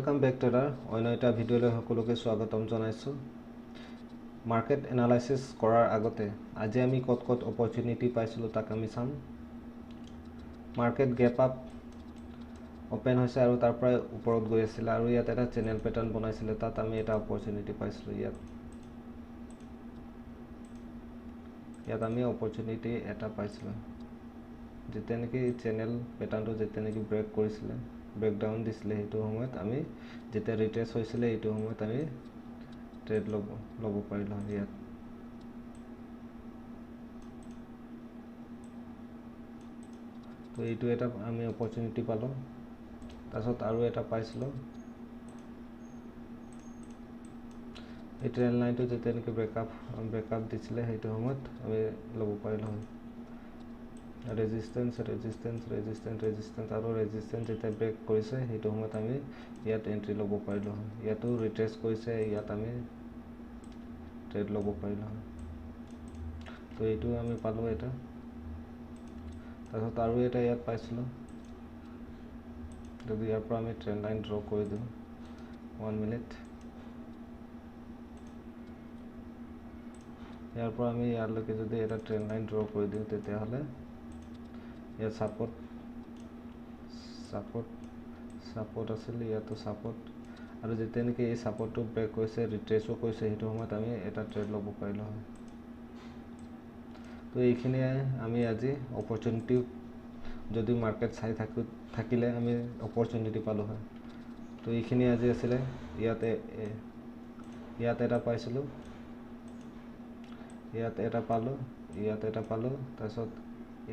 Welcome back trader, অন্য এটা ভিডিঅ'লৈ সকলোকে স্বাগতম জনাইছোঁ। মাৰ্কেট এনালাইচিছ কৰাৰ আগতে আজি আমি ক'ত ক'ত অপৰচুনিটি পাইছিলোঁ তাক আমি চাম। মাৰ্কেট গেপ আপ অ'পেন হৈছে আৰু তাৰ পৰাই ওপৰত গৈ আছিলে আৰু ইয়াত এটা চেনেল পেটাৰ্ণ বনাইছিলে, তাত আমি এটা অপৰচুনিটি পাইছিলোঁ। ইয়াত আমি অপৰচুনিটি এটা পাইছিলোঁ, যেতিয়া নেকি চেনেল পেটাৰ্ণটো যেতিয়া নেকি ব্ৰেক কৰিছিলে, ব্ৰেকডাউন দিছিলে, সেইটো সময়ত আমি যেতিয়া ৰিট্ৰেচ হৈছিলে এইটো সময়ত আমি ট্ৰেড ল'ব পাৰিলোঁ হয়। ইয়াত তো এইটো এটা আমি অপৰচুনিটি পালোঁ। তাৰপিছত আৰু এটা পাইছিলোঁ, এই ট্ৰেণ্ড লাইনটো যেতিয়া নেকি ব্ৰেকআপ দিছিলে সেইটো সময়ত আমি ল'ব পাৰিলোঁ হয়। ৰেজিষ্টেঞ্চ ৰেজিষ্টেঞ্চ ৰেজিষ্টেঞ্চ ৰেজিষ্টেঞ্চ আৰু ৰেজিষ্টেঞ্চ যেতিয়া ব্ৰেক কৰিছে সেইটো সময়ত আমি ইয়াত এণ্ট্ৰি ল'ব পাৰিলোঁ হয়। ইয়াতো ৰিট্ৰেচ কৰিছে, ইয়াত আমি ট্ৰেড ল'ব পাৰিলোঁ হয়। তো এইটো আমি পালোঁ এটা। তাৰপিছত আৰু এটা ইয়াত পাইছিলোঁ, যদি ইয়াৰ পৰা আমি ট্ৰেণ্ড লাইন ড্ৰ কৰি দিওঁ 1 মিনিট, ইয়াৰ পৰা আমি ইয়ালৈকে যদি এটা ট্ৰেণ্ড লাইন ড্ৰ কৰি দিওঁ তেতিয়াহ'লে ইয়াত ছাপোৰ্ট ছাপোৰ্ট ছাপোৰ্ট আছিল, ইয়াতো ছাপোৰ্ট, আৰু যেতিয়া নেকি এই ছাপোৰ্টটো ব্ৰেক কৰিছে, ৰিট্ৰেচো কৰিছে, সেইটো সময়ত আমি এটা ট্ৰেড ল'ব পাৰিলোঁ হয়। তো এইখিনিয়ে আমি আজি অপৰচুনিটি যদি মাৰ্কেট চাই থাকিলে আমি অপৰচুনিটি পালোঁ হয়। তো এইখিনি আজি আছিলে। ইয়াত এটা পাইছিলোঁ, ইয়াত এটা পালোঁ, ইয়াত এটা পালোঁ, তাৰপিছত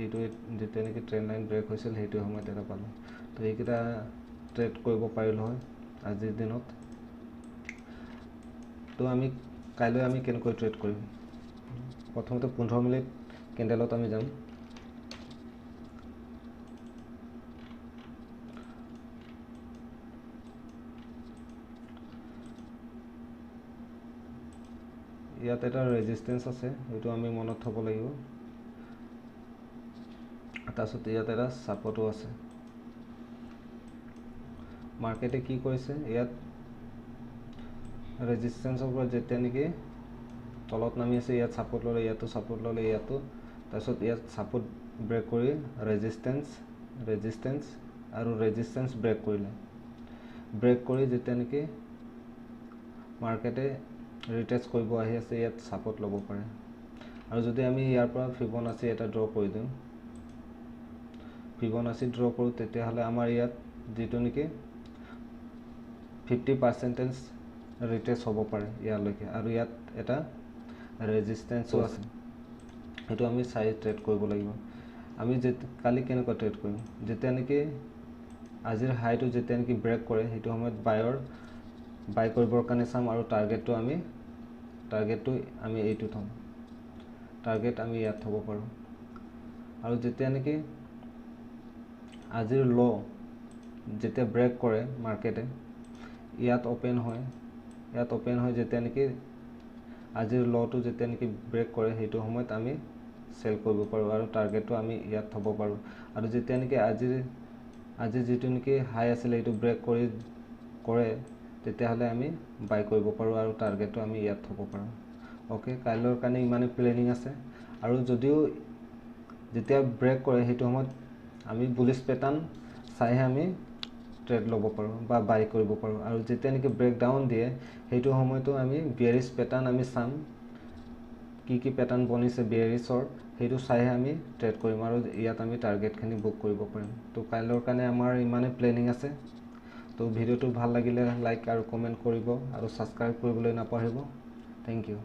এইটো যেতিয়া নেকি ট্ৰেণ্ড লাইন ব্ৰেক হৈছিল সেইটো সময়ত এটা পালোঁ। তো এইকেইটা ট্ৰেড কৰিব পাৰিলোঁ হয় আজিৰ দিনত। তো আমি কাইলৈ আমি কেনেকৈ ট্ৰেড কৰিম? প্ৰথমতে 15 মিনিট কেণ্ডেলত আমি যাম। ইয়াত এটা ৰেজিষ্টেঞ্চ আছে, সেইটো আমি মনত থ'ব লাগিব। তাৰপিছত ইয়াত এটা ছাপোৰ্টো আছে। মাৰ্কেটে কি কৰিছে, ইয়াত ৰেজিষ্টেঞ্চৰ পৰা যেতিয়া নেকি তলত নামি আছে, ইয়াত ছাপোৰ্ট ল'লে, ইয়াতো ছাপোৰ্ট ল'লে, ইয়াতো, তাৰপিছত ইয়াত ছাপোৰ্ট ব্ৰেক কৰি ৰেজিষ্টেঞ্চ ৰেজিষ্টেঞ্চ আৰু ৰেজিষ্টেঞ্চ ব্ৰেক কৰিলে। ব্ৰেক কৰি যেতিয়া নেকি মাৰ্কেটে ৰিটেচ কৰিব আহি আছে, ইয়াত ছাপোৰ্ট ল'ব পাৰে। আৰু যদি আমি ইয়াৰ পৰা ফিবনাচি এটা ড্ৰ কৰি দিওঁ, ফিবনাচি ড্ৰ কৰোঁ, তেতিয়াহ'লে আমাৰ ইয়াত যিটো নেকি 50% ৰিটেচ হ'ব পাৰে ইয়ালৈকে, আৰু ইয়াত এটা ৰেজিষ্টেঞ্চো আছে, সেইটো আমি চাই ট্ৰেড কৰিব লাগিব। আমি কালি কেনেকুৱা ট্ৰেড কৰিম? যেতিয়া নেকি আজিৰ হাইটো যেতিয়া নেকি ব্ৰেক কৰে সেইটো সময়ত বাই কৰিবৰ কাৰণে চাম, আৰু টাৰ্গেটটো আমি এইটো থ'ম, টাৰ্গেট আমি ইয়াত থ'ব পাৰোঁ। আৰু যেতিয়া নেকি আজিৰ ল' যেতিয়া ব্ৰেক কৰে মাৰ্কেটে, ইয়াত অ'পেন হয়, ইয়াত অ'পেন হয় যেতিয়া নেকি আজিৰ ল'টো যেতিয়া নেকি ব্ৰেক কৰে সেইটো সময়ত আমি চেল কৰিব পাৰোঁ আৰু টাৰ্গেটটো আমি ইয়াত থ'ব পাৰোঁ। আৰু যেতিয়া নেকি আজি যিটো নেকি হাই আছিলে সেইটো ব্ৰেক কৰে তেতিয়াহ'লে আমি বাই কৰিব পাৰোঁ আৰু টাৰ্গেটটো আমি ইয়াত থ'ব পাৰোঁ। অ'কে, কাইলৈৰ কাৰণে ইমানেই প্লেনিং আছে। আৰু যদিও যেতিয়া ব্ৰেক কৰে সেইটো সময়ত আমি বুলিছ পেটাৰ্ণ চাইহে আমি ট্ৰেড ল'ব পাৰোঁ বা বাই কৰিব পাৰোঁ। আৰু যেতিয়া নেকি ব্ৰেক ডাউন দিয়ে সেইটো সময়তো আমি বিয়াৰিছ পেটাৰ্ণ আমি চাম, কি কি পেটাৰ্ণ বনিছে বিয়াৰিছৰ, সেইটো চাইহে আমি ট্ৰেড কৰিম আৰু ইয়াত আমি টাৰ্গেটখিনি বুক কৰিব পাৰিম। তো কাইলৈৰ কাৰণে আমাৰ ইমানেই প্লেনিং আছে। তো ভিডিঅ'টো ভাল লাগিলে লাইক আৰু কমেণ্ট কৰিব আৰু ছাবস্ক্ৰাইব কৰিবলৈ নাপাহৰিব। Thank you.